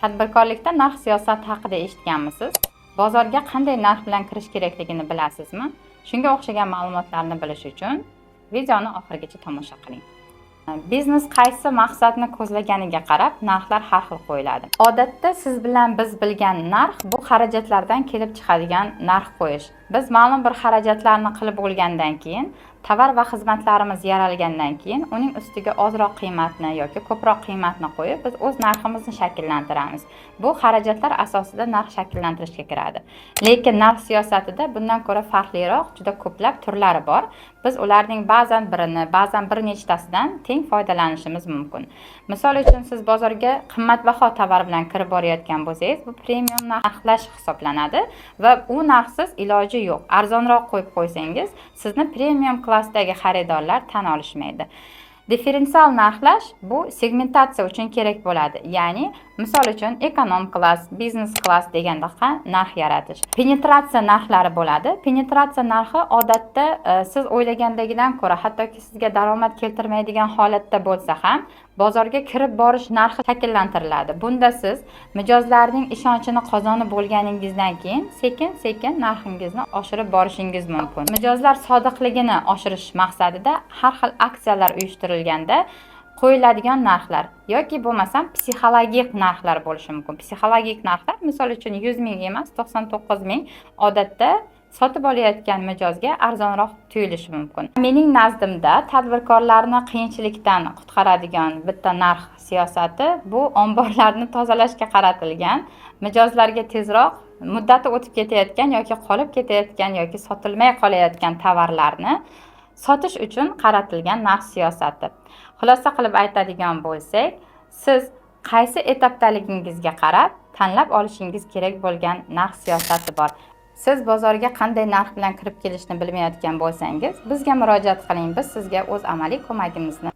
Tadbirkorlikda narx siyosati haqida eshitganmisiz? Bozorga qanday narx bilan kirish kerakligini bilasizmi? Shunga o'xshagan ma'lumotlarni bilish uchun videoni oxirigacha tomosha qiling. Biznes qaysi maqsadni ko'zlaganiga qarab narxlar har xil qo'yiladi. Odatda siz bilan biz bilgan narx bu xarajatlardan kelib chiqadigan narx qo'yish. Biz ma'lum bir xarajatlarni qilib bo'lgandan keyin, tovar va xizmatlarimiz yaralgandan keyin uning ustiga ozroq qiymatni yoki ko'proq qiymatni qo'yib, biz o'z narximizni shakllantiramiz. Bu xarajatlar asosida narx shakllantirishga kiradi. Lekin narx siyosatida bundan ko'ra farqliroq juda ko'plab turlari bor. Biz ularning ba'zan birini, ba'zan bir nechtasidan teng foydalanishimiz mumkin. Misol uchun, siz bozorga qimmatbaho tovar bilan kirib borayotgan bo'lsangiz, bu premium narxlash hisoblanadi va u narxsiz iloji yo'q. Arzonroq qo'yib qo'ysangiz, sizni premium klassdagi xaridorlar tan olishmaydi. Differensial narxlash bu segmentatsiya uchun kerak bo'ladi. Ya'ni, misol uchun, ekonom klass, biznes klass degandaqa narx yaratish. Penetratsiya narxlari bo'ladi. Penetratsiya narxi odatda siz o'ylagandagidan ko'ra, hattoki sizga daromad keltirmaydigan holatda bo'lsa ham, bozorga kirib borish narxi shakllantiriladi. Bunda siz mijozlarning ishonchini qozonib bo'lganingizdan keyin sekin-sekin narxingizni oshirib borishingiz mumkin. Mijozlar sodiqligini oshirish maqsadida har xil aksiyalar uyushtirilganda qo'yiladigan narxlar yoki bo'lmasam psixologik narxlar bo'lishi mumkin. Psixologik narxlar, misol uchun, 100 ming emas, 99 ming odatda sotib olayotgan mijozga arzonroq tuyulishi mumkin. Mening nazdimda tadbirkorlarni qiyinchilikdan qutqaradigan bitta narx siyosati bu omborlarni tozalashga qaratilgan, mijozlarga tezroq muddati o'tib ketayotgan yoki qolib ketayotgan yoki sotilmay qolayotgan tovarlarni sotish uchun qaratilgan narx siyosati. Xulosa qilib aytadigan bo'lsak, siz qaysi etapdaligingizga qarab tanlab olishingiz kerak bo'lgan narx siyosati bor. Siz bozorga qanday narx bilan kirib kelishni bilmayotgan bo'lsangiz, bizga murojaat qiling. Biz sizga o'z amaliy ko'magimizni